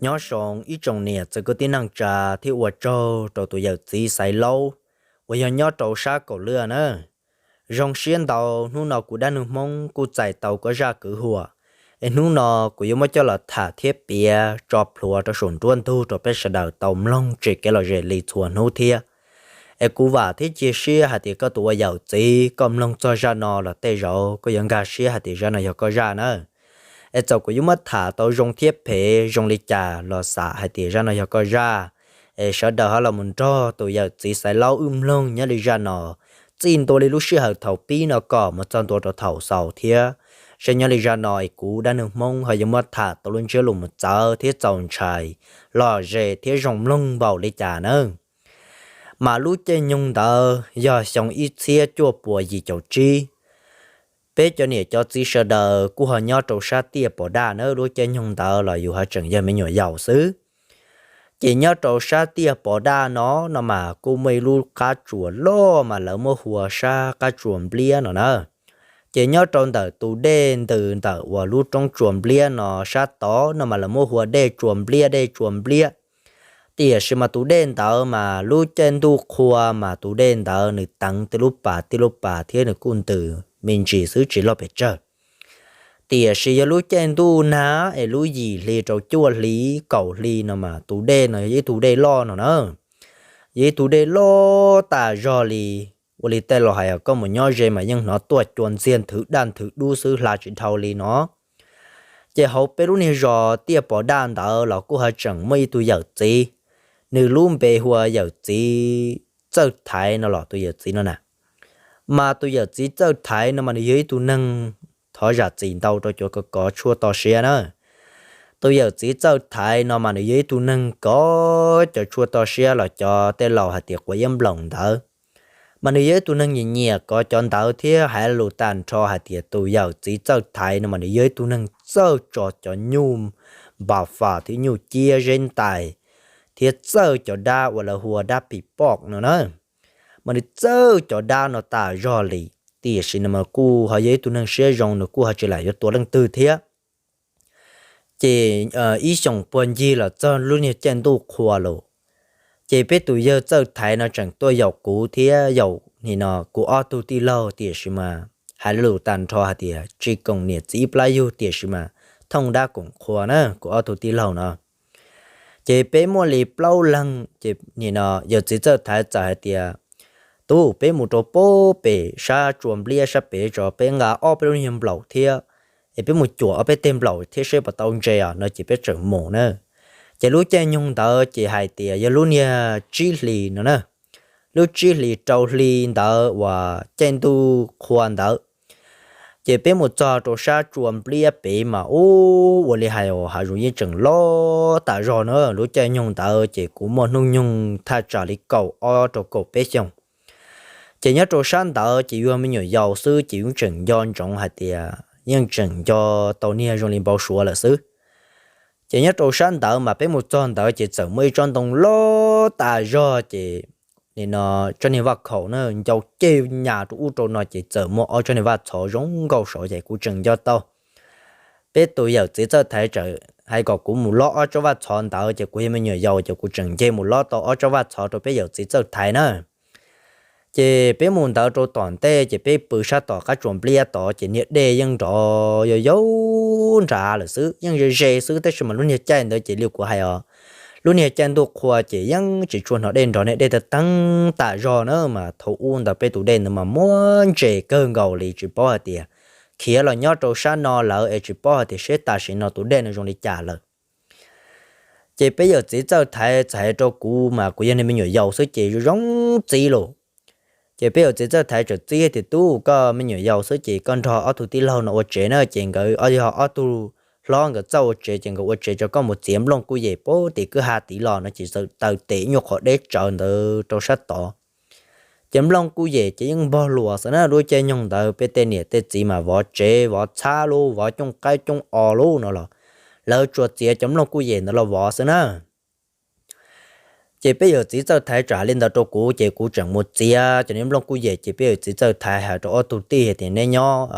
Nyob zoo ib tsoom niam txiv kwv tij neej tsa thiab ua tsaug rau tus yawm txiv Xaiv Laub uas yog nyob rau sab Kaum Liaj na. Zoo siab ntau hnub no kuv Dab Neeg Hmoob kuj txais tau koj zaj kwv huam, es hnub no kuv yuav muab coj los tham thiab piav tso plhuav rau saum nruab ntug rau peb sawv daws tau mloog tsis kev lom zem li txhua hnub thiab. Es kuv vam thiab cia siab hais tias koj tus ua yawm txiv koj mloog txog zaj no los tej zaum koj yuav nkag siab hais tias zaj no yog koj zaj na. Es txawm kuv yuav muab tham tau zoo thiab phem zoo li cas los xam hais tias zaj no yog koj zaj. Es sawv daws ho los mus nrog tus yawm txiv Xaiv Laub wb mloog nyob li zaj no, txij ntua li lub sij hawm thaum pib no kom mus txog ntua rau thaum xaus thiab. Seb nyob li zaj no es kuv Dab Neeg Hmoob ho yuav muab tham tau lub ntsiab lus mus txawv thiab txaus ntshai, lom zem thiab zoo mloog npaum li cas nawb. Mas lub caij nyoog ntawd yog xyoo ib txhiab cuaj puas yim caum tsib. Peb cov niam cov txiv sawv daws kuj ho nyob rau sab Tiaj Pov Daj na, lub caij nyoog ntawd los yus ho tseem yog me nyuam yaus xwb. Ces nyob rau sab Tiaj Pov Daj no, no mas kuj muaj ib lub qab tsuas loj mas lawv muab hu ua sab qab tsuas Npliab no na. Ces nyob rau ntawm tus dej ntws ntawm uas lub roob tsuas Npliab no sab tod no mas lawv muab hu ua dej tsuas Npliab, dej tsuas Npliab. Tiam sis mas tus dej ntawd mas lub caij ntuj qhua mas tus dej ntawd nws teev tej lub pas tej lub pas thiab nws kuj ntws me ntsis xwb tsis loj pes tsawg. Tiam sis yog lub caij ntuj nag es lub yim hli rau cuaj hli kaum hli no mas tus dej no yog ib tug dej loj no na. Yog ib tug dej loj tas zog li, ua li tej laus hais os, koj mus nyob ze mas yeej hnov tuaj cua ntxiag nthwv daj nthwv dub xwb hla tsis dhau li no. Ces hauv peb lub niag zos Tiaj Pov Daj ntawd los kuj ho tseem muaj ib tug yawm txiv, nws lub npe hu ua yawm txiv Txawj Thaiv no los tus yawm txiv no na. Mas tus yawm txiv Txawj Thaiv no mas nws yog ib tug neeg thov zam txim ntau rau cov kov tshuaj to siab na. Tus yawm txiv Txawj Thaiv no mas nws yog ib tug neeg kov cov tshuaj to siab los cov tej laus hais tias quav iab nploos ntawd. Mas nws yog ib tug neeg nyiam nyiam kov cov ntawd thiab hais lus tag nrho hais tias tus yawm txiv Txawj Thaiv no mas nws yog ib tug neeg txawj tso cov nyuj npa fas thiab nyuj ciab zeb ntais, thiab txawj cov dab uas lawv hu ua dab pim poj no na. Mas nws txawj cov dab no tas zog li, tiam sis nws mas kuj ho yog ib tug neeg siab zoo, nws kuj ho tsis lam yuav tua leej twg thiab. Ces ib xyoos puag ncig los txog lub niag caij ntuj qhua lawm, ces peb tus yawg Txawj Thaiv no tseem tuaj yaum kuv thiab yaum nim no kuv ob tug tij laug, tiam sis mas hais lus tag nrho hais tias tsis koom niam txiv ib plab yug, tiam sis mas thooj dab koom qhua na kuv ob tug tij laug no. Ces peb muaj li plaub leeg, ces nim no yawm txiv Txawj Thaiv txawm hais tias, Tub, peb mus rau pem sab tsua Npliab sab pem tso, peb nqa ob peb lub niag nplaum thiab, es peb mus cuam ob peb teg nplaum thiab seb puas tau ntses os, no ces peb tseem mus na. Ces lub caij nyoog ntawd ces hais tias yog lub niag tsib hlis no na, lub tsib hlis rau hli ntawd uas caij ntuj qhua ntawd, ces peb mus txog rau sab tsua Npliab pem mas ub, ua li hais hav zoov yeej tseem loj tas zog na. Lub caij nyoog ntawd ces kuv muaj hnub nyoog thaj tsam li kaum ob rau kaum peb xyoos. Ces nyob rau sab ntawd ces yus me nyuam yaus xwb ces yus tseem nco ntsoov hais tias yeej tseem nco tau niag zoo li npau suav lawm xwb. Ces nyob rau sab ntawd mas peb mus txog ntawd ces txawm muaj ib tsob ntoo loj tas zog, ces nim no tsob niag vaj khaum na ncau ceg nyas rau ub rau no, ces txawm muaj ob tsob niag vaj txhov zoo nkauj saud, ces kuv tseem nco tau. Peb tus yawm txiv Txawj Thaiv txawm hais kom kuv mus lob ob tsob vaj txhov ntawd, ces kuv yog me nyuam yaus ces kuv tseem nce mus lob tau ob tsob vaj txhov rau peb yawm txiv Txawj Thaiv na. Ces peb mus ntawd rau tom ntej ces peb pw sab tom qab tsua Npliab tod, ces niag dej yeej nrov yau yau nrad lawm xwb, yeej ze ze xwb, tab sis mas lub niag caij ntawd ces li kuv hais os, lub niag caij ntuj qhua ces yeej tsis tshua hnov dej nrov, niag dej tawv teeb tas zog na. Mas thaum ub ntawd peb tus dej ntawd mas muaj ntses kawg nkaus li, tsis paub hais tias khiav los nyob rau sab no lawm es tsis paub hais tias seb tam sim no tus dej no zoo li cas lawm. Ces peb yawm txiv Txawj Thaiv txawm hais rau kuv, mas kuv yog niag me nyuam yaus xwb ces zoo txiv lawm. Ces peb yawm txiv Txawj Thaiv txawm txib tias, Tub, koj me nyuam yaus xwb ces koj nrog ob tug tij laug no ua tsev na, ces nkawd yog ob tug hlob nkawd txawj ua tsev, ces nkawd ua tsev tso, koj mus txiav nplooj kuj yem pem tim kwj ha tid los, no ces txawm taw tes nyuag qhov deb tsawv ntawd rau sab tod. Ces nplooj kuj yem ces yeej npog luas xwb na. Lub caij nyoog ntawd peb tej niam tej txiv mas vov tsev vov txhab lub, vov cooj qaib cooj os lub no los, lawv tsuas txiav cov nplooj kuj yem ntawd los vov xwb na. Ces peb yawm txiv Txawj Thaiv txawm hais li ntawd rau kuv, ces kuv tseem mus txiav cov niag nplooj kuj yem, ces peb yawm txiv Txawj Thaiv hais rau ob tug tij hais tias, Neb nyob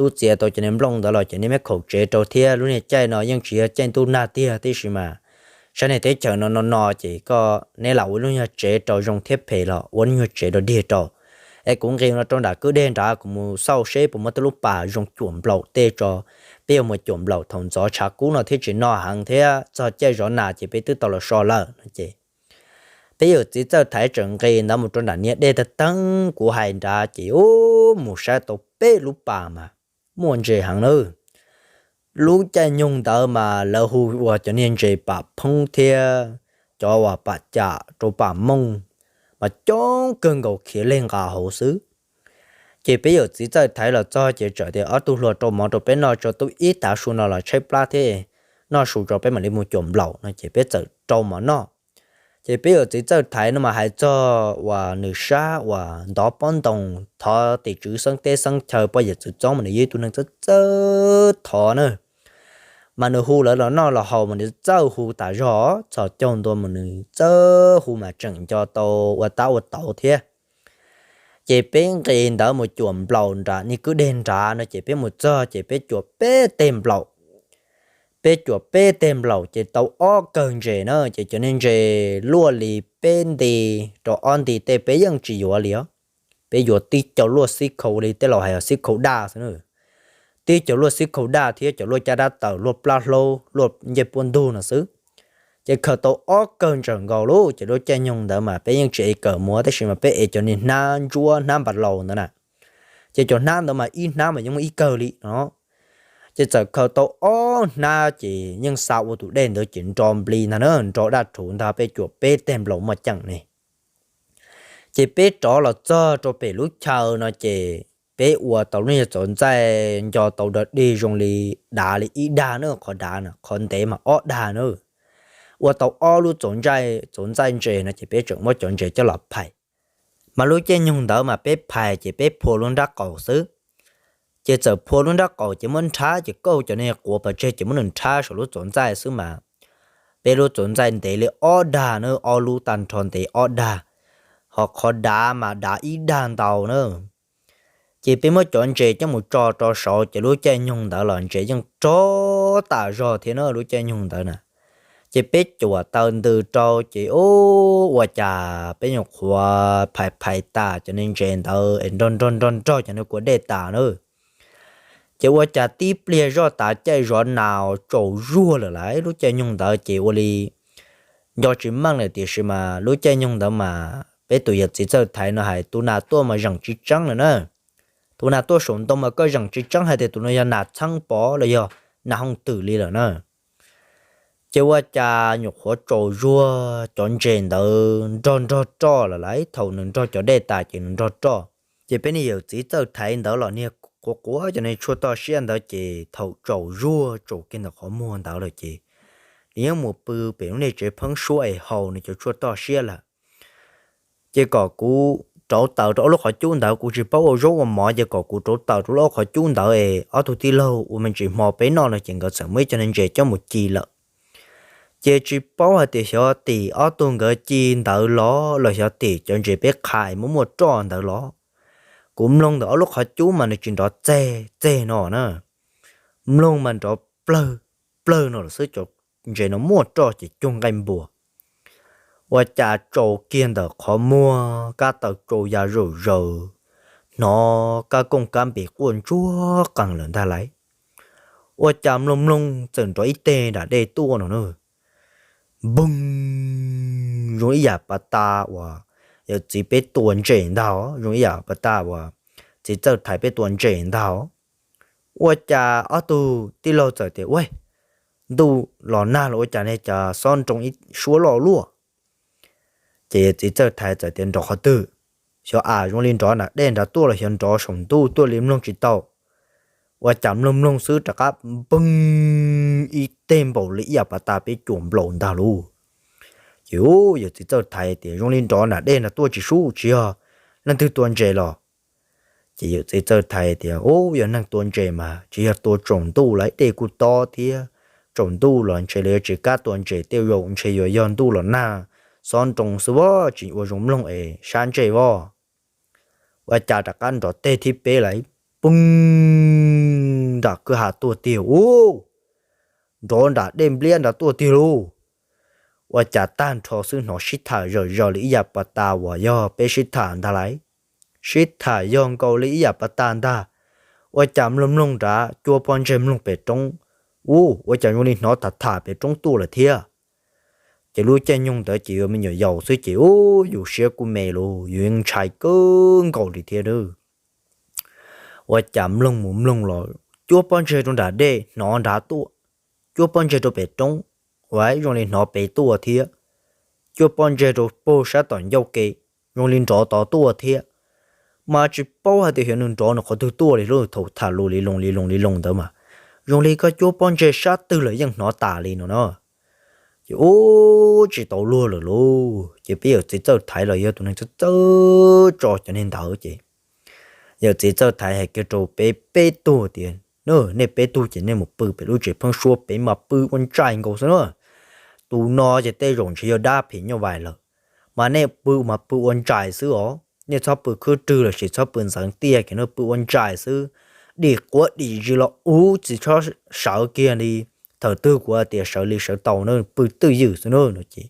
tub txiav tau cov niag nplooj ntawd los ces nej muab khaum tsev rau thiab. Lub niag caij no yeej tsis yog caij ntuj nag tiag tib si mas, sab niag teb chaws no no no ces koj neb lam ua lub nyuag tsev rau zoo thiab phem los ua lub nyuag tsev rau dig rau. Es kuv nqis no rau nram kwj deg nrad, kuv mus xauj seb puas muaj tej lub pas zoo cuam nplaum tej tso, peb yuav mus cuam nplaum thaum ntxov tshav kub no thiab tsis no heev thiab txog caij zov nas ces peb twb tau los so lawm no ces peb yawm txiv Txawj Thaiv tseem nqis ntawd mus rau nram niag dej tag teeb kuv hais nrad ces ub mus saib tau peb lub pas mas muaj ntses heev nawb. Lub caij nyoog ntawd mas lawv hu ua cov niag ntses pam phoob thiab cov uas pam cam rau pam mooj, mas coob kawg nkaus khiav leg nqa hauv xwb. Ces peb yawm txiv Txawj Thaiv los txog ces txawm tias ob tug hluas rau mov rau peb noj tso, tub ib tav su no los tshaib plab thiab, noj su tso peb mam li mus cuam nplaum no ces peb txawm rau mov noj. Ces peb yawm txiv Txawj Thaiv no mas hais txog uas nws sab uas ntov pob ntoo thov tim tswv xeeb teb xeeb chaw poj yawm txwv txoob mas nws yog ib tug neeg txawj txawj thov na. Mas nws hu lawv los noj los haus mas nws txawj hu tas zog, txhos caug ntua mas nws txawj hu mas tseem nco tau ua tab ua tauv thiab. Ces peb nqis ntawd mus cuam nplaum nram niag kwj deg nrad no ces peb mus txog ces peb cuam peb teg nplaum. Peb cuam peb teg nplaum ces tau ob kawg ntses na, ces cov niag ntses luaj li peb nti rau ob nti tej peb yeej tsis yuav li os. Peb yuav tib co luaj xib khau li tej laus hais yog xib khau daj xwb na. Tib co luaj xib khau daj thiab cov luaj caj dab taws, luaj plab hlaub, luaj ncej puab ntug no xwb. Ces khaws tau ob kawg ntses nkaus lawm ces lub caij nyoog ntawd mas peb yeej tsis ev kawm muag tab sis mas peb ev cov niag hnab ntsuab hnab npas laus ntawd na. Ces cov hnab ntawd mas ib hnab mas yeej muaj ib kawg li no. Ces txawm khaws tau ob hnab ces yeej xa ua tus dej ntawd ces nro npli ntag na, nro daj rhuv ntag, peb cuam peb teg nplaum muaj ceem ne. Ces peb rov los txog rau pem lub chaw no ces peb ua tau lub nyuag txoov ntxaij nco tau dog dig zoo li dav li ib dag na, qhov dav na, qhov ntev mas ob dag na. Ua tau ob lub txoov ntxaij ntses no ces peb tseem muab cov ntses coj los phais. Mas lub caij nyoog ntawd mas peb phais ces peb phua lub nrab qaum xwb. Ces txawm phua lub nrab qaum ces muab nrhab ces kauj cov niag quav pov tseg ces muab nws nrhab saum lub txoov ntxaij xwb mas peb lub txoov ntxaij ntev li ob dag na, ob lub tag nrho ntev ob dag, ho qhov dav mas dav ib dag ntau na. Ces peb muab cov ntses coj mus tso rau saud ces lub caij nyoog ntawd los ntses yeej rog tas zog thiab na lub caij nyoog ntawd na. Ces peb cuam taws ntws rau ces ua cas peb nyuam qhuav phais phais tas cov niag ntses ntawd es nrog nrog nrog nrog cov niag kua dej tas na. Ces ua cas tib pliag zoj tav caij zov nas tsaus zuag lawm lauj, lub caij nyoog ntawd ces ua li nco tsis meej lawm tiam sis mas lub caij nyoog ntawd mas peb tus yawm txiv Txawj Thaiv no hais tus nas tuaj mas zeem tsis tseeb lawm na. Tus nas tuaj saum ntoo mas koj zeem tsis tseeb hais tias tus no yog nas txheeb pov los yog nas hooj twm li lawm na. Ces ua cas nyuam qhuav tsaus zuag cov ntses ntawd nrog nrog roj lawm lauj, thaum nws nrog cov dej tas ces nws nrog roj. Ces peb niag yawm txiv Txawj Thaiv ntawd los niag quav quav cov niag tshuaj toj siab ntawd ces thaum tsaus zuag tsaus kiag ntawm qhov muag ntawd lawm ces nws yeej mus pw pem lub niag tsev pheeb suab es haus nws cov tshuaj toj siab lawm. Ces kom kuv rauv taws rau ob lub qhov cub ntawd, kuv tsis paub ua zaub ua mov ces kom kuv rauv taws rau ob lub qhov cub ntawd es ob tug tij laug ua me ntsis hmo peb noj no ces nkawd txawm muaj ib co niag ntses coj mus ci lawm. Ces tsis paub hais tias xyov tim ob tug nkawd ci ntawd los los xyov tim cov ntses peb qhais muaj muaj roj ntawd los. Kuv mloog ntawm ob lub qhov cub mas nws tsis nrov txeg txeg no na, mloog mas nrov plawg plawg no lawm xwb, cov ntses no muaj roj ces cuag nqaij npua. Ua cas tsaus kiag ntawm qhov muag kab taws tsaus ya zawm zaws, hnov kab kooj kab npis quaj ntsuag qees lawm ntag lauj. Ua cas mloog mloog txawm nrov ib teg nram dej tuaj no na, npoog, zoo ib yam pas tas uas yawm txiv peb tua ntses ntag, zoo ib yam pas tas uas txiv Txawj Thaiv peb tua ntses ntag. Ua cas ob tug tij laug txawm tias, Ua, ntuj los nag los ua cas ne, cas xob nroo ib suab loj luaj? Ces txiv Txawj Thaiv txawm tias, Nrov qhov twg? Xyov as zoo li nrov nram dej nrad tuaj los xyov nrov saum ntuj tuaj li mloog tsis tau. Ua cas mloog mloog xwb rov qab npoog ib teg npaum li ib yam pas tas peb cuam nplaum ntag lauj. Ces yawm txiv Txawj Thaiv tias, Zoo li nrov nram dej nrad tuaj tsis sub, tsis yog leej twg tua ntses los? Ces yawm txiv Txawj Thaiv tias, Ub, yog neeg tua ntses mas tsis yog tua tsaus ntuj lauj, dej kuj tob thiab, tsaus ntuj los ntshe lawv yuav tsis kam tua ntses, tej zaum ntshe yuav yog ntuj los nag, xob nroo xwb vos, tsis ua zoo mloog es sab ntsej vos. Ua cas rov qab nrov teg thib peb lawm, npoog nram kwj ha tuaj tiag ub, nrov nram dej npliab nrad tuaj tiag lauj. Ua cas tag nrho xwb hnov sib tham zawm zaws li ib yam pas tas uas yog peb sib tham ntag lauj. Sib tham yog nkaus li ib yam pas tas ntag. Ua cas mloog mloog nrad cuab pob ntseg mloog pem roob, ub, ua cas zoo li hnov tham tham pem roob tuaj lawm thiab. Ces lub caij nyoog ntawd ces yus me nyuam yaus xwb ces ub, yus siab kuj me lauj, yus yeej ntshai kawg nkaus li thiab. Ua cas mloog mus mloog los cuab pob ntseg rau nram dej hnov nrad tuaj, cuab pob ntseg rau pem roob, ua zoo li hnov pem tuaj thiab, cuab pob ntseg rau puag sab tom ncauj ke zoo li nrov tod tuaj thiab. Mas tsis paub hais tias xyov nws nrov nws qhov twg tuaj li lauj, thaum tham lus li loo li loo li loo ntawd mas zoo li koj cuab pob ntseg sab twg los yeej hnov tas li no na. Ces ub, tsis tau luag lawm lauj. Ces peb yawm txiv Txawj Thaiv los yog tus neeg txawj txawj tso cov niag ntawd ces yawm txiv Txawj Thaiv hais kiag rau peb peb tug tias, nej peb tug ces nej mus pw pem lub tsev pheeb suab pem mas pw ua ntsais nkaus xwb na. Tus no ces tej zaum ntshe yog dab phim nyuj vais lawm, mas nej pw mas pw ua ntsais xwb os, nej txhob pw khwb rwg los sis txhob pw ntxeev tiaj kiag na, pw ua ntsais xwb. Dim quav dim zis los ub tsis txhob sawv kiag li. Thaum twg kuv tias sawv li sawv tau na, pw twj ywm xwb na no ces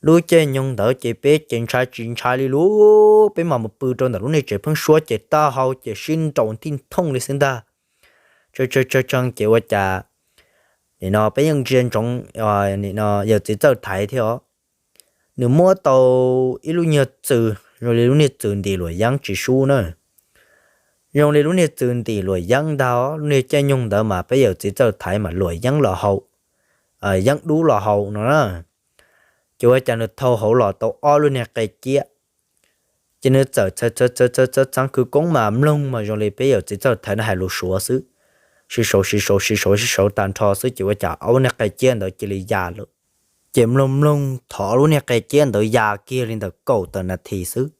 lub caij nyoog ntawd ces peb ces ntshai tsis ntshai li lauj, peb mas mus pw rau ntawm lub niag tsev pheeb suab ces taub hau ces sib nraus ntij thooj li xwb ntag. Tsawg tsawg tsawg tsawg ces ua cas nim no peb yeej ntsia ntsoov nim no yawm txiv Txawj Thaiv thiab os. Nws muab tau ib lub nyuag txwm zoo li lub niag txwm ntim luam yeeb tsis sub na. Zoo li lub niag txwm ntim luam yeeb ntag, lub niag caij nyoog ntawd mas peb yawm txiv Txawj Thaiv mas luam yeeb los haus, yeeb dub los haus no na. Ces ua cas nws thau hauv los tau ob lub niag qe ciab, ces nws txawm txhawv txhawv khwv koob mas mloog mas zoo li peb yawm txiv Txawj Thaiv no hais lus Suav xwb. Sib sau sib sau sib sau sib sau tag nrho xwb ces ua cas ob lub niag qe ciab ntawd cia li ya lawm. Ces mloog mloog thov ob lub niag qe ciab ntawd ya kiag li ntawm kaum tawm nas this xwb,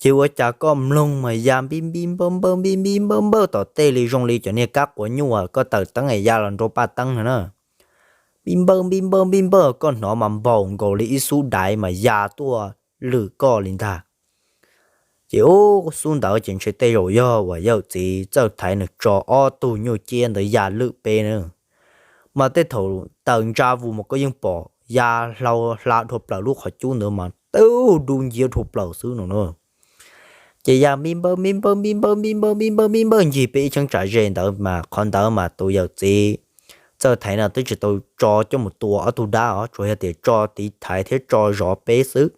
ces ua cas koj mloog mas ya npib npib npawj npawj npib npib npawj npawj tom tej li zoo li cov niag kab quav nyuj uas koj taws teeb es ya los nrau paj teeb no na. Npib npawj npib npawj npib npawj, koj hnov mas npaum nkaus li ib xub daiv mas ya tuaj lwm koj li ntag. Ces ub, xub ntawd ces ntshe tej zaum yog uas yawm txiv Txawj Thaiv nws tso ob tug nyuj ciab ntawd ya lwm peb na. Mas tej thaum taws ntsa vus mas koj yeej pom ya hlau hla dhau plaws lub qhov cub ntawd mas tub dub nciab dhau plaws xwb no na. Ces ya npib npawj npib npawj npib npawj npib npawj npib npawj npib npawj ncig peb ib cheeb tsam ze ntawd mas qhov ntawd mas tus yawm txiv Txawj Thaiv no twb tsis tau tso coj mus tua ob tug dab os, tsuas yog tias tso tiv thaiv thiab tso zov peb xwb.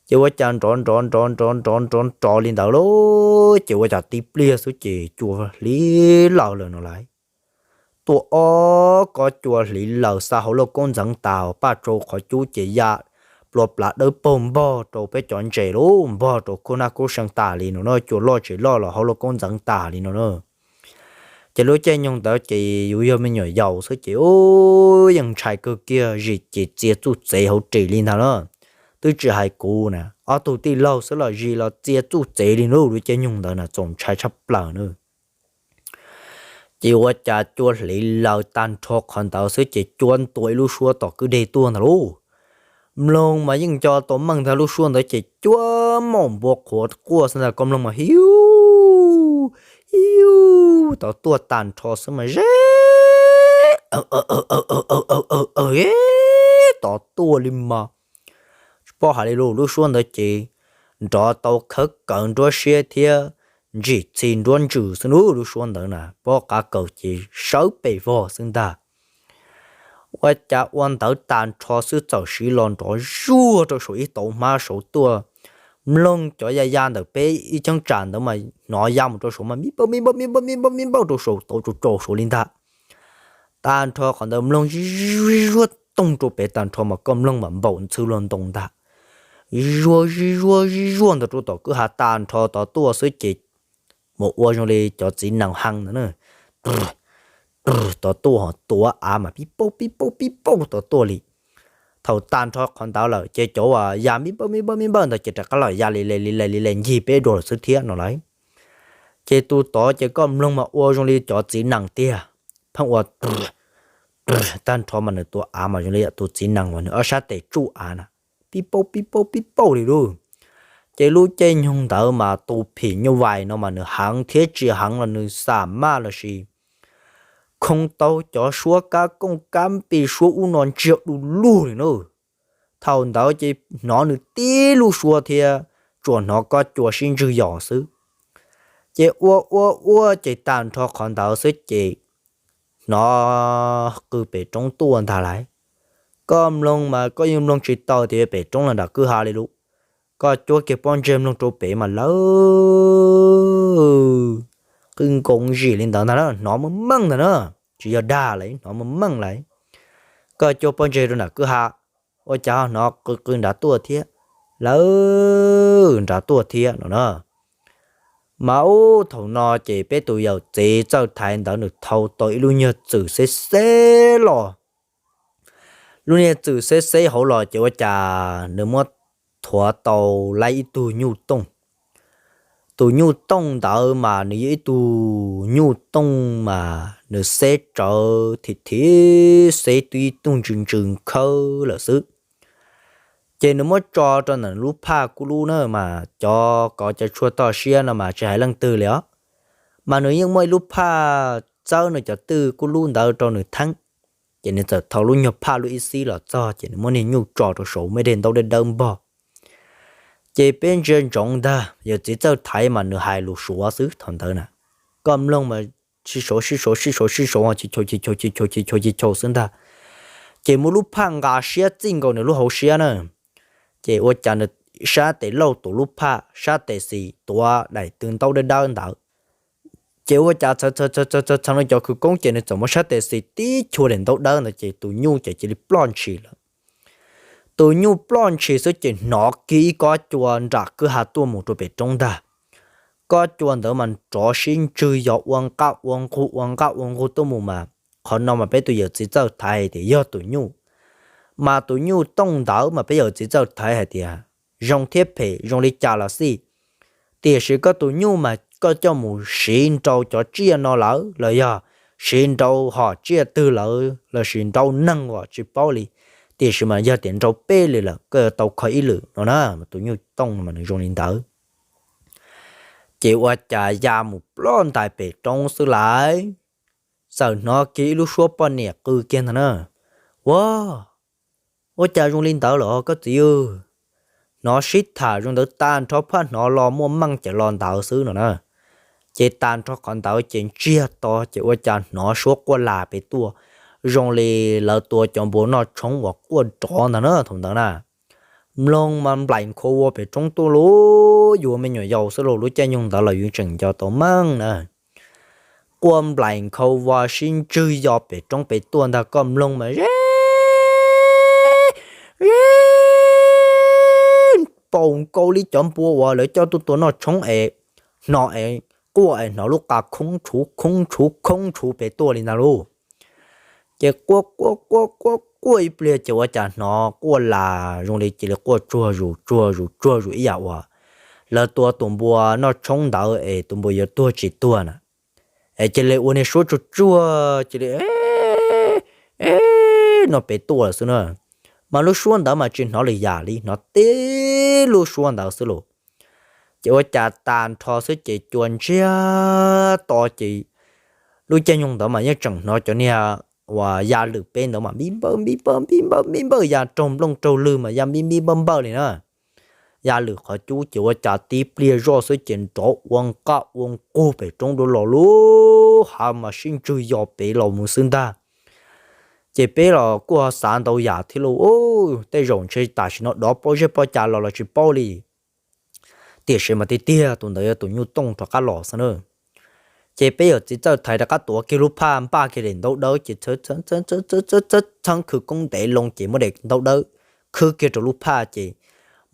Ces ua cas nrov nrov nrov nrov nrov nrov nrov li ntawd lauj, ces ua cas tib pliag xwb ces cua hliv laws lawm no lauj. Tuaj ob kob cua hliv laws xa hauv lauj kaub ntxeev tas paj tsau qhov cub ces ya plua plav dawb paug npog rau peb cov ntses lauj, npog rau kub nab kub see tas li no na, cua loj tsis loj los hauv lauj kaub ntxeev tas li no na. Ces lub caij nyoog ntawd ces yus yog me nyuam yaus xwb ces ub yeej ntshai kawg kiag, zis ces txia txuj txev hauv ris li ntag na. Twb tsis hais kuv na, ob tug tij laug xwb los zis los txia txuj txev li na, lub caij nyoog ntawd na txaus ntshai tshaj plaws na. Ces ua cas cua hliv laws tag nrho qhov ntawd xwb ces cuab ntua ib lub suab tom kwj deg tuaj ntag lauj. Mloog mas yeej nco tau meej ntag, lub suab ntawd ces cuab maum npua qhuav quaj xwb ntag, koj mloog mas hiu hiu tod tuaj tag nrho xwb mas ze tod tuaj li mas tsis paub hais li lus, lub suab ntawd ces nrov tau khawb kawv nruab siab thiab ntsim txhi nruab ntsws xwb nub, lub suab ntawd na pob qav kaws ces sawv pes vog xwb ntag. Ua cas ua ntawd tag nrho xwb txawm siv los nrov zuag rau saum ib tauv hmab saud tuaj. Mloog cov ya ya ntawm peb ib cheeb tsam ntawd mas hnov ya mus rau saud mas mi npauj mi npauj mi npauj mi npauj mi npauj rau saum tauv tsaus tsaus saud li ntag. Tag nrho qhov ntawd mloog zig zuag toog rau pem tag nrho mas koj mloog mas npaum ntxhw luag ntoo ntag. Zuag zig zuag zig zuag ntawd rau tom kwj ha tag nrho tod tuaj xwb ces mus ua zoo li cov txiv nees hee ntawd na. Tod tuaj ho tuav av mas pib pauj pib pauj pib pauj tod tuaj li. Thaum tag nrho qhov ntawd lawm ces cov uas ya mi npawj mi npawj mi npawj ntawd ces rov qab los ya li le li le li le ncig peb dua lawm xwb thiab no lauj. Ces tus tod ces koj mloog mas ua zoo li cov txiv nees tiag, pheej ua tag nrho mas nws tuav av mas zoo li yam tus txiv nees uas nws ob sab tes tsuj av na, pib pauj pib pauj pib pauj li lauj. Ces lub caij nyoog ntawd mas tus phim nyuj vais no mas nws heev thiab tsis heev los nws xam maj lossis khoo tau cov suab kab kooj kab npis suab ub no ntsiag du lug li na. Thaum ntawd ces hnov nws tib lub suab thiab tsuas hnov kob cua sib ntswg yos xwb. Ces ua ua ua ces tag nrho qhov ntawd xwb ces hnov qw pem roob tuaj ntag lauj. Koj mloog mas koj yeej mloog tsis tau tias pem roob los nram kwj ha li lus. Koj cuab kiag pob ntseg mloog rau pem mas lawv qw nkoos zim li ntawd ntag na, hnov meej meej ntag na, tsis yog dag lawm, hnov meej meej lawm. Koj cuab pob ntseg rau nram kwj ha, ua cas ho hnov qw qw nrad tuaj thiab, lawv nrad tuaj thiab no na. Mas ub thaum no ces peb tus yawm txiv txawj thaiv ntawd nws thau tau ib lub nyuag txwm xeb xeb los. Lub niag txwm xeb xeb hauv los ces ua cas nws muab thuav tau laib ib tug nyuj tooj. Tus nyuj tooj ntawd mas nws yog ib tug nyuj tooj mas nws xeb tsawv thim thim, xeb twb ib tug ntsws ntsws khawb lawm xwb. Ces nws muab tso rau ntawm lub phaj kub lub na mas cov kov cov tshuaj toj siab no mas tsis hais leej twg li os. Mas nws yeej muaj ib lub phaj txawb nws cov twj kub lub ntawd rau nws theeb. Ces nws txawm thau lub nyuag phaj lub ib xib los txog ces nws muab niag nyuj tso rau saum me dej ntaub dawb dawb npog. Ces peb ntsia ntsoov ntag, yawm txiv txawj thaiv mas nws hais lus Suav xwb thaum ntawd na. Koj mloog mas sib sau sib sau sib sau sib sau, chis chau chis chau chis chau chis chau xwb ntag. Ces muaj lub phaj nqa siab txij nkaus nws lub hauv siab na. Ces ua cas nws sab tes laug tuav lub phaj, sab tes xis tuav daim tw ntaub dawb dawb ntawd. Ces ua cas txhawv txhawv txhawv txhawv nws cov khawv koob ces nws txawm muab sab tes xis tib chua daim ntaub dawb ntawd ces tus nyuj ces cia li ploj ntshis lawm. Tus nyuj ploj ntshis xwb ces hnov kiag ib kob cua nram kwj ha tuaj mus rau pem roob ntag. Kob cua ntawd mas rov sib ntswg yos ua nqaj ua nqug ua nqaj ua nqug tuaj mus mas qhov no mas peb tus yawm txiv txawj thaiv hais tias yog tus nyuj. Mas tus nyuj tooj ntawd mas peb yawm txiv txawj thaiv hais tias zoo thiab phem zoo li cas los xij, tiam sis koj tus nyuj mas koj coj mus siv nrau cov tsiaj no lawm los yog siv nrau hom tsiaj twg lawm lossis nrau neeg los tsis paub li, tiam sis mas yog tias nrau peb li lawm koj yuav tau kho ib lwm no na. Tus nyuj tooj mas nws zoo li ntawd. Ces ua cas ya mus ploj ntais pem roob xwb lawm, txawm hnov kiag ib lub suab poj niam qw kiag ntag na. Ua, ua cas zoo li ntawd los koj txiv? Hnov sib tham zoo ntawd tag nrho phaj hnov los muaj meej ces los ntawd xwb no na. Ces tag nrho qhov ntawd ces ntsiag to ces ua cas hnov suab quaj las pem tuaj, zoo li lawv tua cov npua noj tshoob uas quaj nrov ntag na thaum ntawd na. Mloog mas nplaim nkhaus vos pem roob tuaj lauj, yuav me nyuam yaus xwb lauj, lub caij nyoog ntawd los yus tseem nco tau meej na. Quaj nplaim nkhaus vos sib ntswg yos pem roob pem tuaj ntag, koj mloog mas ze ze npaum nkaus li cov npua uas lawv coj tuaj tua noj tshoob es hnov es quaj es hnov lub qa khoob tshuv khoob tshuv khoob tshuv pem tuaj li ntag lauj. Ces quaj quaj quaj quaj quaj ib pliag ces ua cas hnov quaj las zoo li cia li quaj tsuag zus tsuag zus tsuag zus ib yam uas lawv tua tus npua noj tshoob ntawd es tus npua yuav tuag tsis tuag na. Es cia li ua niag suab tsuag tsuag cia li e no pem tuaj lawm xwb na. Mas lub suab ntawd mas tsis hnov lwm yam li, hnov tib lub suab ntawd xwb lauj. Ces ua cas tag nrho xwb ces cua ntsiag to ces lub caij nyoog ntawd mas yeej tseem hnov cov niag uas ya lwm peb ntawd mas npib npawj npib npawj npib npawj npib npawj ya raug nplooj raug lwg mas ya npib npib npawj npawj li na. Ya lwm qhov cub ces ua cas tib pliag zoj xwb ces nrov ua nqaj ua nqug pem roob dua los lub hav mas sib ntswg yos pem los mus xwb ntag. Ces peb los kuj ho xav ntau yam thiab lauj, tej zaum ntshe tam sim no dov pob zeb pob cas los los tsis paub li. Tiam sis mas tiag tiag tus ntawd yog tus nyuj tooj rov qab los xwb na. Ces peb yawm txiv txawj thaiv rov qab tuav kiag lub phaj npaj kiag daim ntaub dawb ces txheeb khwv koob ntev loo ces muab daim ntaub dawb khwb kiag rau lub phaj ces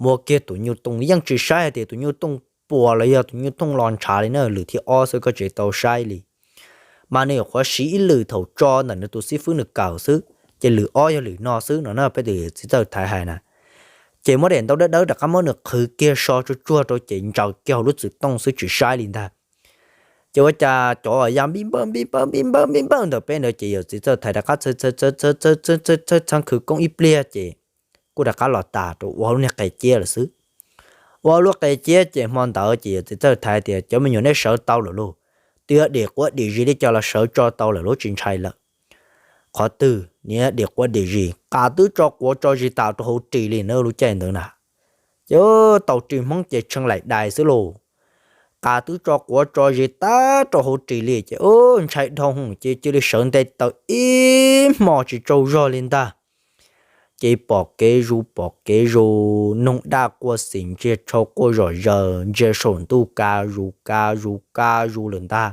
muab kiag tus nyuj tooj, yeej tsis saib hais tias tus nyuj tooj puas los yog tus nyuj tooj los ntshav li na, lwm thib ob xwb koj tsis tau saib li. Mas nws nyuam qhuav siv ib lwm thaum tso ntawm nws tus xib fwb nws kawm xwb, ces lwm ob yog lwm no xwb no na, peb tus yawm txiv txawj thaiv hais na. Ces muab daim ntaub dawb dawb rov qab muab nws qhwv kiag so tsuag tsuag rau ces ntsaws kiag hauv lub txwm tooj xwb tsis saib li ntag. Ces ua cas cov ya npib npawj npib npawj npib npawj npib npawj ntawm peb ntawd ces yawm txiv txawj thaiv rov qab txheeb khwv koob ib pliag ces kuj rov qab los tas rau ua hauv lub niag qe ciab lawm xwb. Ua lub qe ciab ces hmo ntawd ces yawm txiv txawj thaiv tias, Cov me nyuam, nej sawv tau lawm lauj. Twb yog dim quav dim zis li cas los sawv tso tau lawm lauj, tsis ntshai lawm. Qhov twg? Niag dim quav dim zis, qas twb tso quav tso zis tas rau hauv ris li na lub caij ntawd na. Ces tau ris hmoob ces tshee laim dais xwb lauj. Qas twb tso quav tso zis tas rau hauv ris li ces ntshai dhau hwv ces cia li sawv nte taws ib hmo tsis tsaug zog li ntag. Ces pom kev zus pom kev zus, noog daj quaj xim, ntsia tshauv quaj zom zaws, ntsia saum ntuj ka zus ka zus ka zus lawm ntag.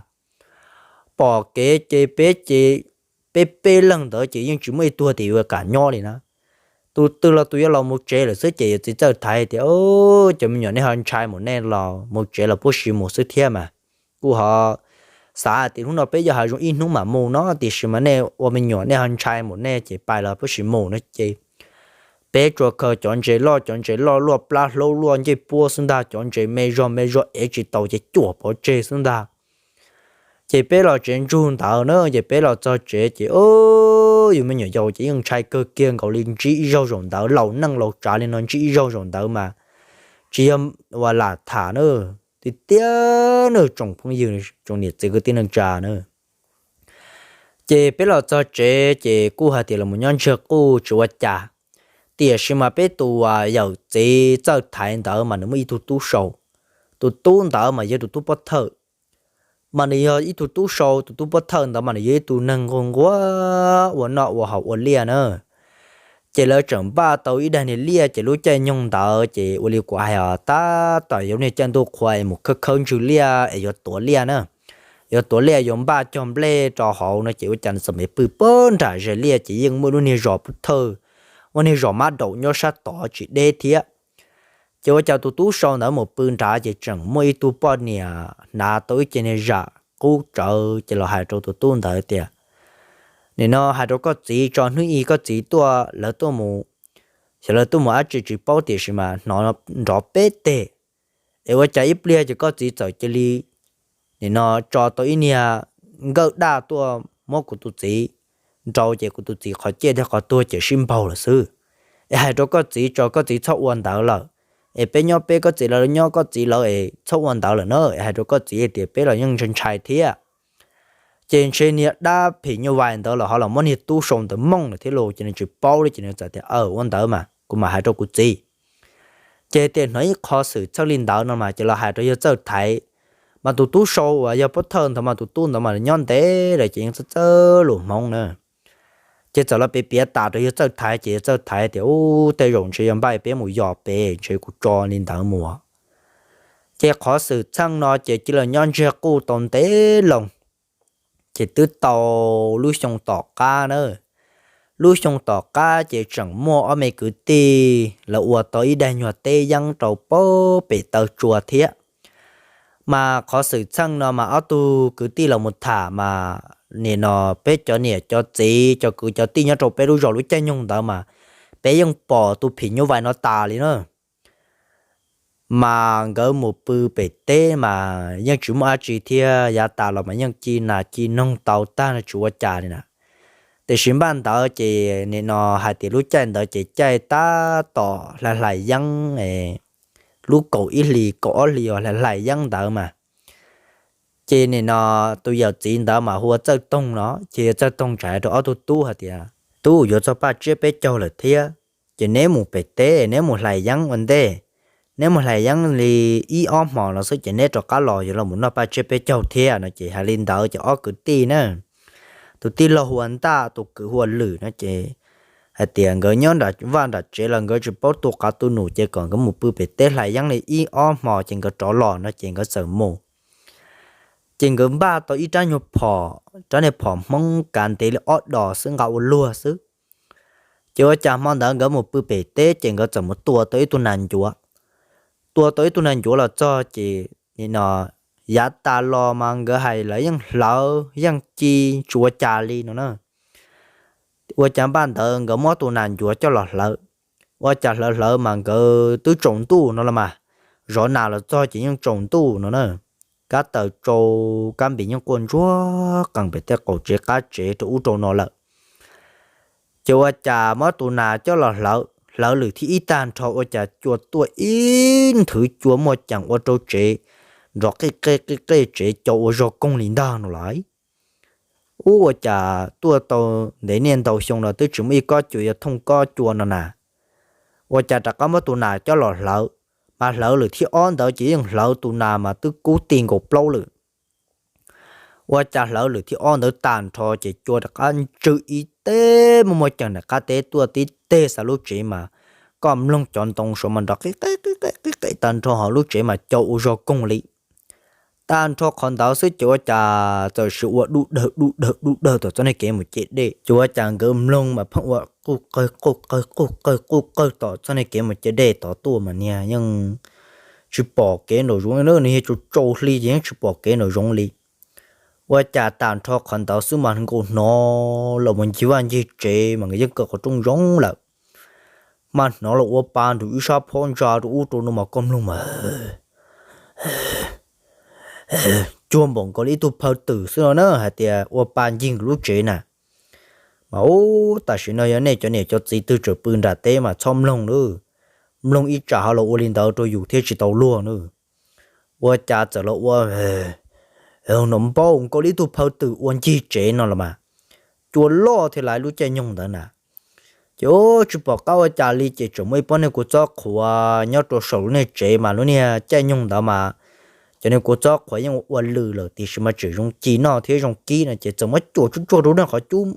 Pom kev ces peb ces, peb peb leeg ntawd ces yeej tsis muaj ib tug tias yuav kam nyob li na. Tus twg los tus yuav los mus tsev lawm xwb ces yawm txiv txawj thaiv tias, Cov me nyuam, nej ho ntshai mus nej los mus tsev los puab sis mus xwb thiab mas. Kuj ho xav hais tias hnub no peb yuav hav zoov ib hnub mam mus no, tiam sis mas nej ua me nyuam nej ho ntshai mus nej ces pais los puab sis mus no ces peb tsuas khaws cov ntses loj cov ntses loj luaj plab hlaub luaj ncej puab xwb ntag, cov ntses me zog me zog ev tsis tau ces cuam pov tseg xwb ntag. Ces peb los tsev ntsug ntawd na, ces peb los txog tsev ces yus me nyuam yaus ces yeej ntshai kawg kiag nkaus li, ntsib ib zaug zaum ntawd laus neej laus tsav li no ntsib ib zaug zaum ntawd mas tsis yog ua lam tham na, tiag tiag na tsoom phooj ywg tsoom niam txiv kwv tij neej tsa na. Ces peb los txog tsev ces kuj hais tias los nyob ntsiag quj tsis ua cas, tiam sis mas peb tus yawm txiv txawj thaiv ntawd mas nws muaj ib tug tub sau. Tus tub ntawd mas yog tus tub pob thawj, mas nws yog ib tug tub sau, tus tub pob thawj ntawd mas nws yog ib tug neeg nquag nquag ua noj ua haus ua liaj na. Ces lawv tseem npaj tau ib daig niag liaj ces lub caij nyoog ntawd ces ua li kuv hais os, tab tom yog niag caij ntuj qhua es mus khawb khawb ntswg liaj es yuav tuav liaj na. Yuav tuav liaj yuav npaj cog nplej rau hauv no ces ua cas nws txawm me pw puag nram zes liaj ces yeej muaj lub niag zos pob thawj, muaj niag zos mab daum nyob sab tod tsis deb thiab. Ces ua cas tus tub sau ntawd mus pw nrad ces tseem muaj ib tug poj niam hnav tau ib ce niag zam qub tsawv ces los hais rau tus tub ntawd tias, Nim no hais rau koj txiv tso, hnub ib koj txiv tuaj, lawv tuaj mus, xyov lawv tuaj mus dab tsi tsis paub, tiam sis mas hnov nrov peb teg, es ua cas ib pliag ces koj txiv txawm cia li nim no tso tau ib niag nkawj daj tuaj muab kuv tus txiv nrau ces kuv tus txiv qhov ciaj thiab qhov tuag ces sib npaug lawm xwb. Es hais rau koj txiv tso, koj txiv txhob ua ntawd lawm, es peb nyob peb, koj txiv lawv nyob koj txiv lawv es txhob ua ntawd lawm na, es hais rau koj txiv hais tias peb los yeej ntshai ntshai thiab. Ces ntshe niag dab phim nyuj vais ntawd los ho los muab niag tub sau ntawd mooj lawm thiab los ces nws tsis paub li ces nws txawm tias, Aw, ua ntawd mas kuv mam hais rau kuv txiv. Ces tias hnov ib qho xwm txheej li ntawd no mas ces los hais rau yawg txawj thaiv, mas tus tub sau uas yog pob thawj ntawd mas tus tub ntawd mas nyob ntev lawm ces yeej txawj txawj lus Hmoob na. Ces txawm los piav piav tas rau yawg txawj thaiv ces yawg txawj thaiv tias, Ub, tej zaum ntshe yog npaj peb mus yos pem, ntshe kuv tso li ntawd mus. Ces qhov xwm txheej no ces cia li nyob ntsiag quj tau ntev loo. Ces twb tau lub xyoo tom qab na, lub xyoo tom qab ces tseem muaj ob me kwv tij lawv ua tau ib daig nyuag teb yeeb rau pem taw tsua thiab. Mas qhov xwm txheej no mas ob tug kwv tij los mus tham mas nim no peb cov niam cov txiv cov kwv cov tij nyob rau peb lub zos lub caij nyoog ntawd mas peb yeej pom tus phim nyuj vais no tas li na. Mas nkawd mus pw pem teb mas yeej tsis muaj dab tsi thiab, yav tas los mas yeej ci nas ci noog tau tag no tsis ua cas li na. Tiam sis npaj ntawd ces nim no hais tias lub caij ntawd ces caij tab tom hlais hlais yeeb, lub kaum ib hlis kaum ob hlis uas hlais hlais yeeb ntawd mas ces nim no tus yawm txiv ntawd mas hu ua Txawj Toog no, ces yawg Txawj Toog txawm hais rau ob tug tub hais tias, Tub, yuav txog paj tsiab peb caug lawm thiab, ces neb mus pem teb neb mus hlais yeeb ua ntej. Neb mus hlais yeeb li ib ob hmos no xwb ces neb rov qab los yuav los mus noj paj tsiab peb caug thiab no. Ces hais li ntawd ces ob kwv tij na, tus tij laug hu ua Ntaj, tus kwv hu ua Lwm no ces hais tias nkawd nyob nram vaj nram tsev los nkawd tsis paub tu qav tu num ces kom nkawd mus pw pem teb hlais yeeb li ib ob hmos ces nkawd rov los no ces nkawd txawm mus. Ces nkawd npaj tau ib rab nyuag phom, rab niag phom Hmoob kav ntev li ob dos xwb nqa ua luag xwb. Ces ua cas hmo ntawd nkawd mus pw pem teb ces nkawd txawm mus tua tau ib tug nas ncuav. Tua tau ib tug nas ncuav los txog ces nim no yav tas los mas nkawd hais lawv yeej hlawv yeej ci tsis ua cas li no na. Ua cas npaj ntawd nkawd muab tus nas ncuav coj los hlawv, ua cas hlawv hlawv mas nkawd twb tsaus ntuj no los mas, zov nas los txog ces yeej tsaus ntuj no na. Kab taws tsau, kab npis yeej quaj ntsuag qees pem tej qaum tsev qab tsev rau ub rau no lawm. Ces ua cas muab tus nas coj los hlawv, hlawv lwm thib ib tag nrho ua cas cua tuaj ib nthwv cua muaj ceem ua rau tsev nrov qej qej qej qej tsev co ua zog koog li ntag no lawm. Ub, ua cas tuaj tau ntev niaj ntau xyoo los twb tsis muaj ib kob cua yuav thooj kob cua no na. Ua cas rov qab muab tus nas coj los hlawv, mas hlawv lwm thib ob ntawd ces yeej hlawv tus nas mas twb kub ti nkaus plaub lawm. Ua cas hlawv lwm thib ob ntawd tag nrho ces cua rov qab ntswg ib teg muaj muaj ceem nram qab teb tuaj tib teg xav lub tsev mas koj mloog cov ntoo saud mas nrov qij qij qij qij tag nrho hauv lub tsev mas co ua zog koog li. Tag nrho qhov ntawd xwb ces ua cas txawm sis ua dub dawg dub dawg dub dawg tom txoj niag kev mus ce dej. Ces ua cas nkawd mloog mas pheej ua quj qawg quj qawg quj qawg quj qawg tom txoj niag kev mus ce dej tod tuaj mas niag yeej tsis pom kev nraum zoov, nws yog tsaus tsaus hli ces yeej tsis pom kev nraum zoov li. Ua cas tag nrho qhov ntawd xwb mas nkaus hnov los mus ncig vaj ncig tsev mas nkawd yeej kaw qhov rooj zoov lawm, mas hnov los ua pa nrug ib sab phab ntsa rau ub rau no mas koj mloog mas cuag npaum nkaus li ib tug phaw twm xwb no na, hais tias ua pa ncig nkawd lub tsev na. Mas ub, tam sim no yog nej cov niam cov txiv twg tseem pw nram teb mas txhob mloog nawb, mloog ib tsam ho los ua li ntawd rau yus thiab tsis tau luag nawb. Ua cas txawm los ua npaum nkaus li ib tug phaw twm ua ncig tsev no los mas, cua loj thiab lawv lub caij nyoog ntawd na. Ces tsis pom qab ua cas li ces tseem muaj ib pob niag kua txob qhuav nyob rau saum lub niag tsev mas lub niag caij nyoog ntawd mas cov niag kua txob qhuav yeej ua ua lwm lawm tiam sis mas tseem zoo ci noj thiab zoo kib no ces txawm muab cuam tsuj tsuag rau lub niag qhov cub,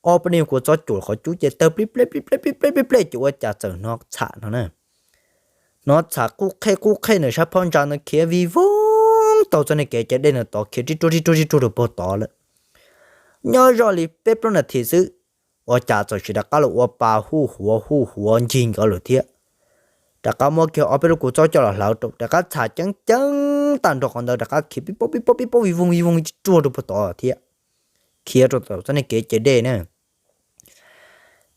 ob pob niag kua txob cuam qhov cub ces tawg plib pleb plib pleb plib pleb plib pleb ces ua cas txawm hnov txham no na. Hnov txham qub qhej qub qhej ntawm sab phab ntsa ntawd khiav vij voog taug txoj niag kev cai dej ntawd tod khiav rib ruag rib ruag rib ruag rau puag tod lawm. Nyob zoj li peb plaub nas this xwb, ua cas txawm sis rov qab los ua pa huj huav huj huav ncig nkawd lawm thiab. Rov qab muab kiag ob peb lub kua txob coj los hlawv rau, rov qab txham ceeb ceeb tag nrho qhov ntawd rov qab khiav pib paub pib paub pib paub vij voog vij voog rib ruag rau puag tod thiab, khiav rau tom txoj niag kev cai dej na.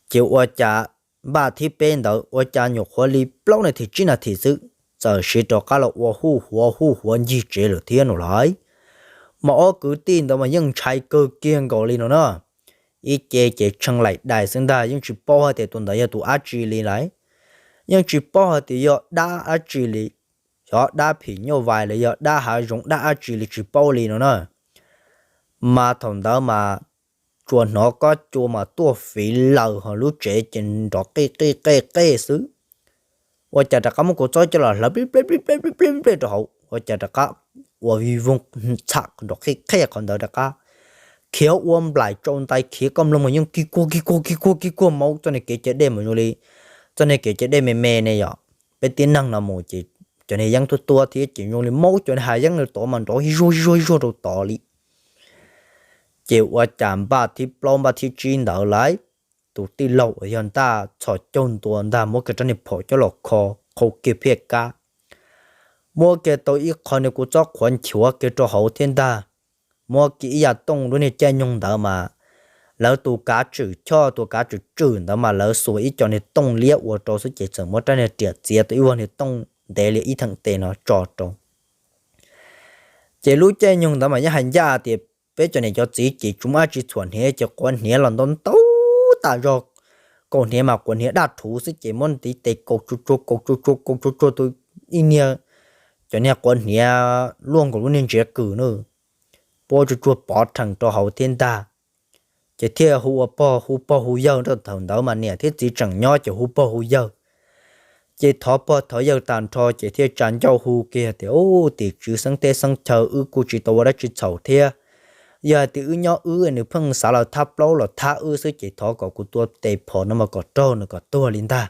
Ces ua cas npaj thib peb ntawd ua cas nyuam qhuav li plaub nas this tsib nas this xwb, txawm sis rov qab los ua huj huav huj huav ncig tsev lawm thiab no lawm. Mas ob kwv tij ntawd mas yeej ntshai kawg kiag nkaus li no na. Ib ce ces tshee laim dais xwb ntag, yeej tsis paub hais tias tus ntawd yog tus dab tsi li lawm, yeej tsis paub hais tias yog dab dab tsi li, xyov dab phim nyuj vais los yog dab hav zoov dab dab tsi li tsis paub li no na. Mas thaum ntawd mas tsuas hnov kob cua mas tuaj fiv laws hauv lub tsev ces nrov qij qij qej qej xwb. Ua cas rov qab muab kua txob coj los hlawv plib pleb plib pleb plib pleb rau hauv, ua cas rov qab ua vij voog txham nrov qij qej qhov ntawd rov qab khiav ua nplaim tsau ntais khiav, koj mloog mas yeej kig kuag kig kuag kig kuag kig kuag maub txoj niag kev cai dej mas zoo li txoj niag kev cai dej me me ne yom. Peb tib neeg no mus ces cov niag yeeb tuab tuab thiab ces zoo li maub cov niag hav yeeb ntawd tod mas nrov zuag zuag zuag rau tod li. Ces ua cas npaj thib plaub npaj thib tsib ntawd lawm, tus tij laug uas yog Ntaj Txhos Caug Ntua ntag muab kiag rab niag phom coj los kho, qhau kiag phiaj kab, muab kiag tau ib qho niag kua txob qhuav nchuav kiag rau hauv thiab ntag. Muab kiag ib yam tooj lub niag caij nyoog ntawd mas lawv tus kav tswm choj tus kav tswm tswm ntawd mas lawv xuas ib co niag tooj liab ua rau xwb ces txawm muab rab niag riam txiav tau ib vag niag tooj ntev li ib theem tes no tso rau. Ces lub caij nyoog ntawd mas yeej hais ncaj tias peb cov niam cov txiv ces tsis muaj dab tsi txhuam hniav ces quav hniav los ntau ntau tas zog. Kaus hniav mas quav hniav daj rhuv xwb ces muab ntiv tes kaus tsuag tsuag kaus tsuag tsuag kaus tsuag tsuag tus ib niag, cov niag quav hniav luaj nkaus lub niag ntsiav kws na, puab tsuag tsuag pov rhees rau hauv thiab ntag. Ces thiaj hu ua pog, hu pog hu yawg rau, thaum ntawd mas niam thiab txiv tseem nyob ces hu pog hu yawg. Ces thov pog thov yawg tag nrho ces thiaj tsa ncauj hu kiag tias, Ub, tim tswv xeeb teb xeeb chaw, wb kuj tsis tau ua dab tsi txhaum thiab. Yog hais tias wb nyob wb nws pheej xav los thab plaub los thab wb xwb ces thov kom kuv tua tes phom no mas kom raug nws kom tuag li ntag.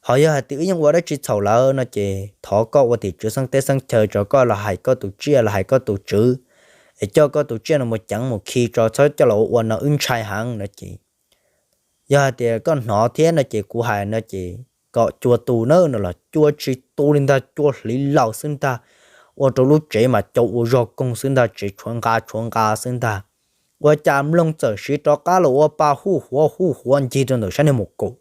Ho yog hais tias wb yeej ua dab tsi txhaum lawm no ces thov koj ua tim tswv xeeb teb xeeb chaw tso, koj los hais koj tus tsiaj los hais koj tus tswv, es coj koj tus tsiaj no mus ceev mus khi tso, txhob coj los ua ua no wb ntshai heev no ces, yog hais tias koj hnov thiab no ces kuv hais no ces kom cua tu na no los cua tsis tu li ntag, cua hliv laws xwb ntag, ua rau lub tsev mas cau ua zog koog xwb ntag, tsev tshuav nqa tshuav nqa xwb ntag. Ua cas mloog txawm siv rov qab los ua pa huj huav huj huav ncig rau ntawm sab niag mus kaum,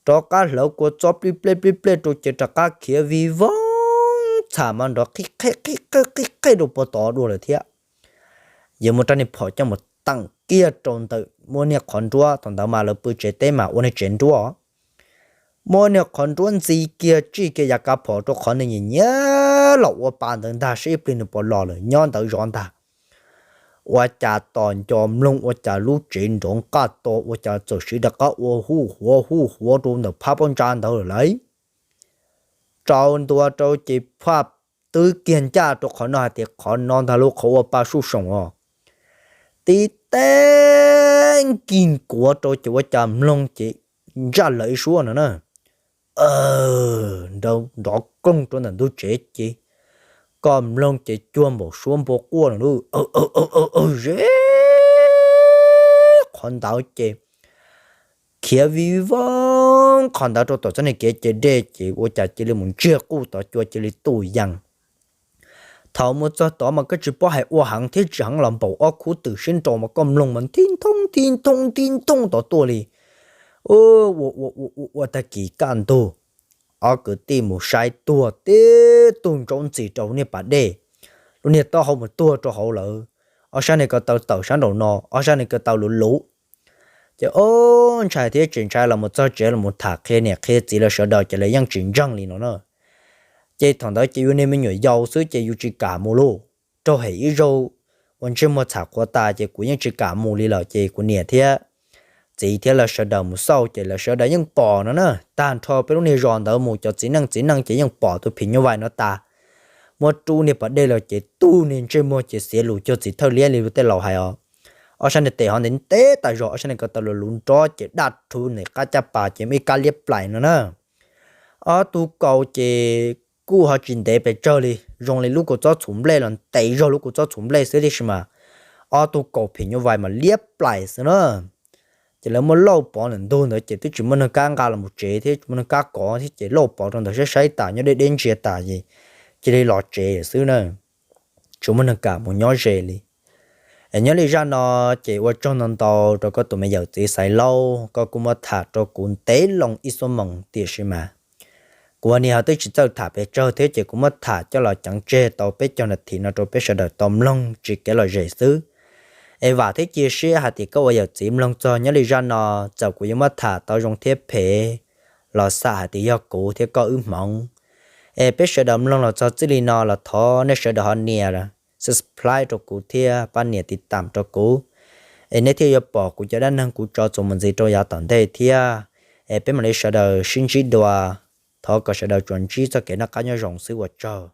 rov qab hlawv kua txob plib pleb plib pleb rau ces rov qab khiav vij voog txham mas nrov qij qej qij qej qij qej rau puag tod dua lawm thiab. Yog muab rab niag phom coj mus teem kiag rau ntawm muaj niag qhov nruab, thaum ntawd mas lawv pw tsev teb mas ua niag tsev nruab, Muab niag qhov nruab ntxi kiag tsij kiag yav kav phom rau qhov nws nyiam nyiam los ua pa ntawd ntag, saib ib pliag nws puas los lawm, nyob ntawd zov ntag. Ua cas tos nco mloog ua cas lub tsev nrov nqaj to, ua cas txawm siv rov qab ua huj huav huj huav rau ntawm phab pob ntsa ntawd lawm lauj. Rau ntua rau ces phaj twb kiag ncaj rau qhov no hais tias qhov no ntag lub qhov ua pa suj soom os. Tib teg nkig nkuav rau ces ua cas mloog ces ntsaj lawv ib suab no na, nrov koog rau ntawm ntug tsev ces koj mloog ces cuag npaum suab npua quaj no lub, ze qhov ntawd ces khiav vij voog qhov ntawd rau tom txoj niag kev ces dej ces ua cas cia li mus ntsiag quj tod cua cia li tuj yees. Thaum mus txog tod mas koj tsis paub hais ua heev thiab tsis heev los npaum ob khub twm siab nraus mas koj mloog mas nti nthooj nti nthooj nti nthooj tod tuaj li. Ua ua ua ua ua tag kis kaj ntug, ob kwv tij mus saib tuag tib tug ntsaub ntxis rau lub niag pas dej, lub niag taub hau mus tuag rau hauv lawm. Ob sab niag ko taw tawm sab nraum no, ob sab niag ko taw luv luv. Ces ob ntshai thiab tsis ntshai los mus txog tsev los mus tham qhia niam qhia txiv lawv sawv daws ces lawv yeej tsis ntseeg li no na. Ces thaum ntawd ces yus niag me nyuam yaus xwb ces yus tsis kam mus lauj. Raug hem ib zaug ua ntsej muag txham qhuav tas ces kuv yeej tsis kam mus li lawm ces kuv niam thiab txiv thiab lawv sawv daws mus xauj ces lawv sawv daws yeej pom no na. Tag nrho peb lub niag zos ntawd mus cov txiv neej txiv neej ces yeej pom tus phim nyuj vais no tas. Muab rub niag pas dej los ces tug niag ntsej muag ces xiav lus cuag txiv thawj liab li lus tej laus hais os. Ob sab niag tes ho ntev ntev tas zog, ob sab niag ko taw luv luv nrob ces daj rhuv ntawm qab caj pas ces muaj ib kab liab plais no na. Ob tug kaus ces kuj ho tsis ntev pes tsawg li, zoo li lub kua txob txhuv nplej los ntev zog lub kua txob txhuv nplej xwb tiam sis mas ob tug kaus phim nyuj vais mas liab plais xwb na. Ces lawv muab lauj pov ntawm ntug ntawd ces twb tsis muaj neeg kab nqa los mus tsev thiab tsis muaj neeg kab kov thiab ces lauj pov rau ntawd saib saib tas nyob deb deb ntsia tas es cia li los tsev xwb na, tsis muaj neeg kam mus nyob ze li. Es nyob li zaj no ces ua tsaug ntau ntau rau koj tus me yawm txiv Xaiv Lauj, koj kuj muab tham rau kuv ntev loo ib xuab moos tiam sis mas kuv niag ho twb tsis txawj tham pes tsawg thiab ces kuv muab tham coj los ceev tseg tau peb caug nas this no rau peb sawv daws tau mloog tsis kev lom zem xwb. Es vam thiab cia siab hais tias koj ua yawm txiv mloog txog nyob li zaj no, txawm kuv yuav muab tham tau zoo thiab phem los xam hais tias yog kuv thiab koj wb hmoov. Es peb sawv daws mloog los txog txij li no los thov nej sawv daws ho nias subscribe rau kuv thiab pab nias tiv tam rau kuv. Es nej thiaj yuav pom kuv cov dab neeg kuv tso txuas mus ntxiv rau yav tom ntej thiab. Es peb mam li sawv daws sib ntsib dua, thov kom sawv daws tsuas ntsib txoj kev noj qab nyob zoo xwb ua tsaug.